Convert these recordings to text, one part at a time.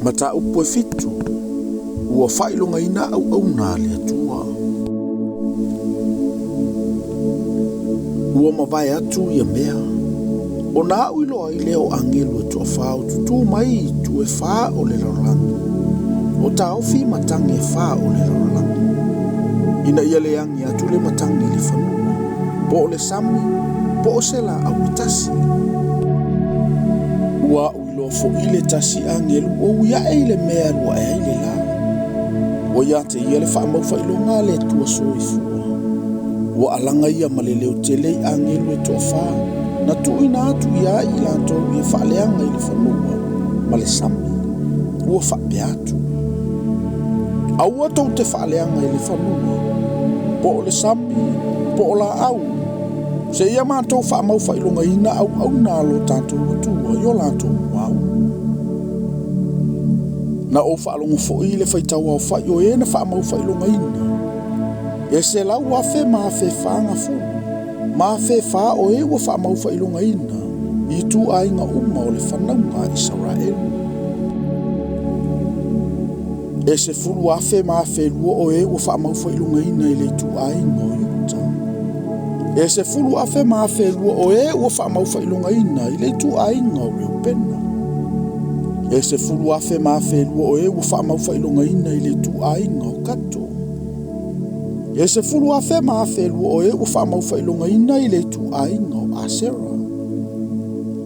Mataupu e fitu, ua faailogaina auauna a le Atua. Ua mavae atu ia mea, ona aʻu iloa ai lea o agelu e toafā o tutū mai i itu e fā o le lalolagi, o taofi matagi e fā o le lalolagi, ina ia le agi atu le matagi i le fanua, po o le sami, po o se laau e tasi. Ua aʻu iloa foi le tasi agelu ua ui aʻe i le mea e alu aʻe ai le lā. Ua ia te ia le faamau faailoga a le Atua soifua. Ua alaga ia ma le leo tele i agelu e toafā na tuuina atu ia i latou ia faaleaga i le fanua ma le sami. Ua faapea atu, Aua tou te faaleaga i le fanua, po o le sami, po o laau, seia matou faamau faailogaina auauna a lo tatou Atua i o latou muaulu. Na ou faalogo foi i le faitau aofai o e na faamau faailogaina, e 100,000 ma 4,000 ma 4,000 o e ua faamau faailogaina i ituaiga uma o le fanauga a Isaraelu. E 10,000 ma 2,000 o e ua faamau faailogaina i le ituaiga o Iuta. E 10,000 ma 2,000 o e ua faamau faailogaina i le ituaiga o Reupena. E 10,000 ma 2,000 o e ua faamau faailogaina i le ituaiga o Kato. E 10,000 ma 2,000 o e ua faamau faailogaina i le ituaiga o Asera.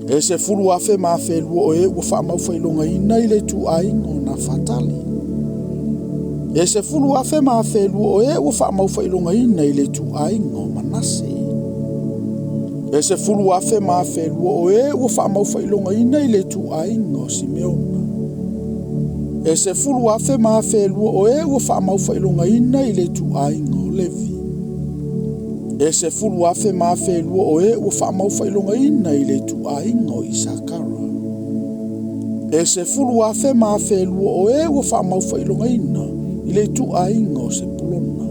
E 10,000 ma 2,000 o e ua faamau faailogaina i le ituaiga o Nafatali. E 10,000 ma 2,000 o e ua faamau faailogaina i le ituaiga o Manase. E 10,000 ma 2,000 o e ua faamau faailogaina i le ituaiga o Simeona. E 10,000 ma 2,000 o e ua faamau faailogaina i le ituaiga o Levi. E 10,000 ma 2,000 o e ua faamau faailogaina i le ituaiga o Isakara. E 10,000 ma 2,000 o e ua faamau faailogaina i le ituaiga o Sepulona.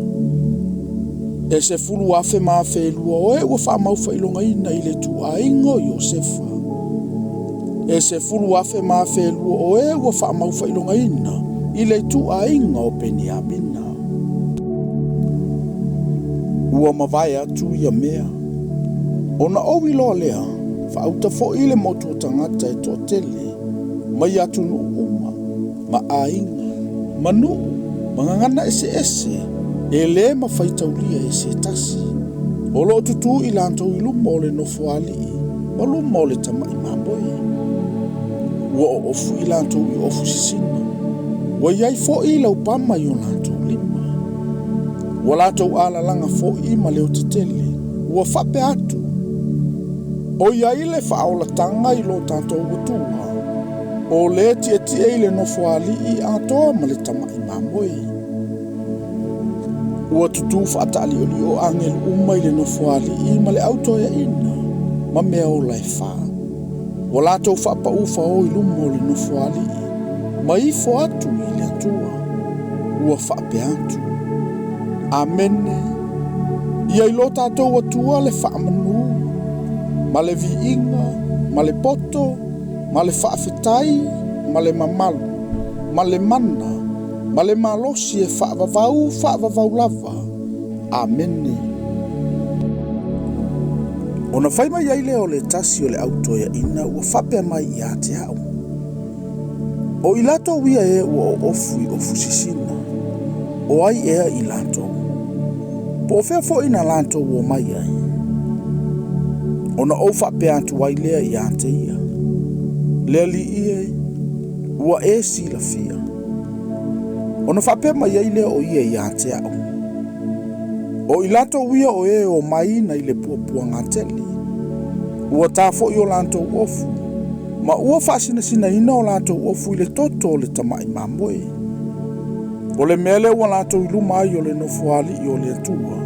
E 10,000 ma 2,000 o e ua faamau faailogaina i le ituaiga o Iosefa. E 10,000 ma 2,000 o e ua faamau faailogaina i le ituaiga o Peniamina. Ua mavae atu ia mea, ona ou iloa lea, faauta foi le motu o tagata e toatele, mai atunuu uma, ma aiga, ma nuu, ma gagana eseese, e le mafaitaulia e se tasi. O loo tutū i latou i luma o le nofoalii, ma luma o le tamaʻi mamoe. Ua oofu i latou i ofu sisina, ua iai foi laupama i o latou lima. Ua latou alalaga foi ma leo tetele, ua faapea atu, O iai le faaolataga i lo tatou Atua, o le tietie i le nofoalii atoa ma le tamaʻi mamoe. Ua tutū faataaliolio agelu uma i le nofoalii ma le autoeaina ma mea ola e fā. Ua latou faapaū faō i luma o le nofoalii, ma ifo atu i le Atua. Ua faapea atu, Amene, ia i lo tatou Atua le faamanū, ma le viiga, ma le poto, ma le faafetai, ma le mamalu, ma le mana, ma le malosi e faavavau faavavau lava. Amene. Ona fai mai ai lea o le tasi o le autoeaina ua faapea mai ia te aʻu, O i latou ia e ua oofu i ofu sisina, o ai ea i latou? Po o fea foi na latou omai ai? Ona ou faapea atu ai lea ia te ia, Le Alii e, ua e silafia. Ona faapea mai ai lea o ia ia te aʻu, O i latou ia o e omai nai le puapuagatele. Ua tā foi o latou ofu, ma ua faasinasinaina o latou ofu i le toto o le tamaʻi mamoe. O le mea lea ua latou i luma ai o le nofoalii o le Atua.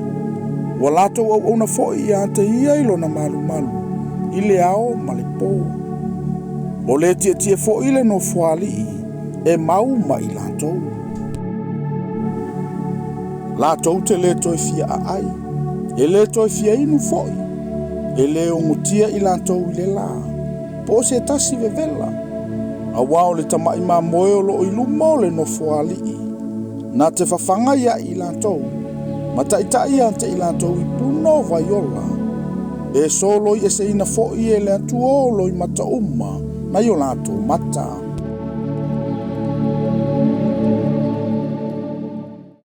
Ua latou auauna foi ia te ia i lona malumalu, i le ao ma le pō. O le tietie foi le nofoalii e mau ma i latou. Latou te le toe fia aai, e le toe fia inu foi, e le ogotia i latou i le lā, po o se tasi vevela. Auā o le tamai mamoe o loo i luma o le nofoalii, na te fafaga ia i latou, ma taitai ia te i latou i puna o vaiola, e soloi eseina fo'i e le Atua o loimata uma nai o latou mata.